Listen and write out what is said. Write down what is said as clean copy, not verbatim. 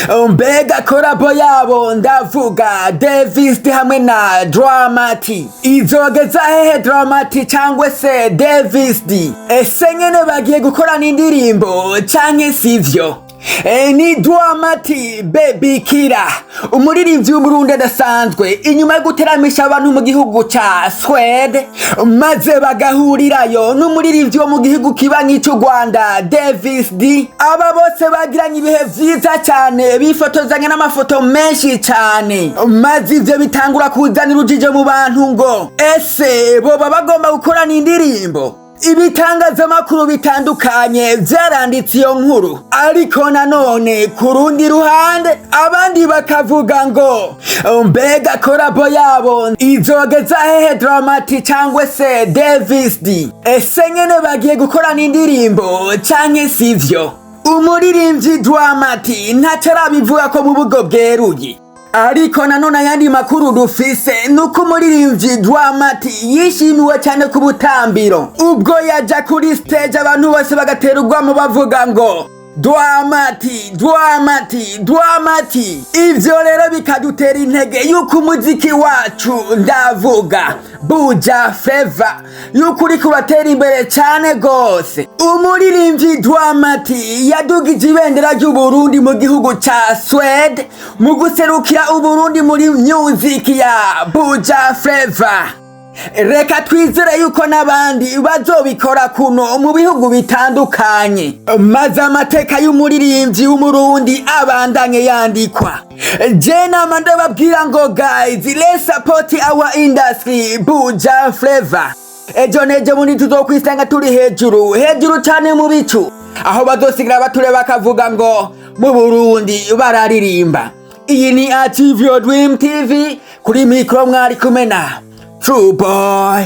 Mbega collabo yabo, ndavuga Davis D hamwe na Drama T, izogeza hehe Drama T cyangwa se Davis D? Ese nyene bagiye gukorana indirimbo canke sivyo? Ni Drama T Baby Kira, umuririmbyi w'Umurundi adasanzwe, inyuma yo guteramisha abantu mu gihugu ca Swede, maze bagahurirayo n'umuririmbyi wo mu gihugu kibanyi cy'u Rwanda Davis D. Aba bose bagiranye ibihe vyiza cyane, bifotozanya n'amafoto menshi cyane, maze ivyo bitangura kuzana urujijo mu bantu ngo ese boba bagomba gukorana indirimbo? Ibitangazamakuru bitandukanye vyaranditse iyo nkuru, ariko nanone ku rundi ruhande abandi bakavuga ngo mbega collabo yabo izogeza hehe Drama T cyangwa se Davis D? Ese nyene bagiye gukorana indirimbo canke sivyo? Umuririmbyi Drama T ntacyo arabivuga ko mu bugo bweruye, ariko nanone ayandi makuru dufise nuko umuririmbyi Drama T yishimiwe cyane ku butambiro, ubwo yaja kuri stage abantu bose bagatera urwamo bavuga ngo "Drama T, Drama T, Drama T". Ivyo rero bikadutera intege yuko umuziki wacu, ndavuga Buja Flava, yuko uriko uratera imbere cyane gose. Umuririmbyi Drama T yadugije ibendera ry'Uburundi mu gihugu ca Swede mu guserukira Uburundi muri music ya Buja Flava. Reka twizere yuko n'abandi bazobikora kuno mu bihugu bitandukanye, maze amateka y'umuririmbyi w'Umurundi abandanye yandikwa. Je nama ndababwira ngo guys, let's support our industry Buja Flava. Ejo nejo bundi tuzokwisanga turi hejuru hejuru cyane mu bicu, aho bazosigara bature bakavuga ngo mu Burundi bararirimba. Iyi ni Achieve Your Dream TV, kuri mikro mwari kumena True Boy.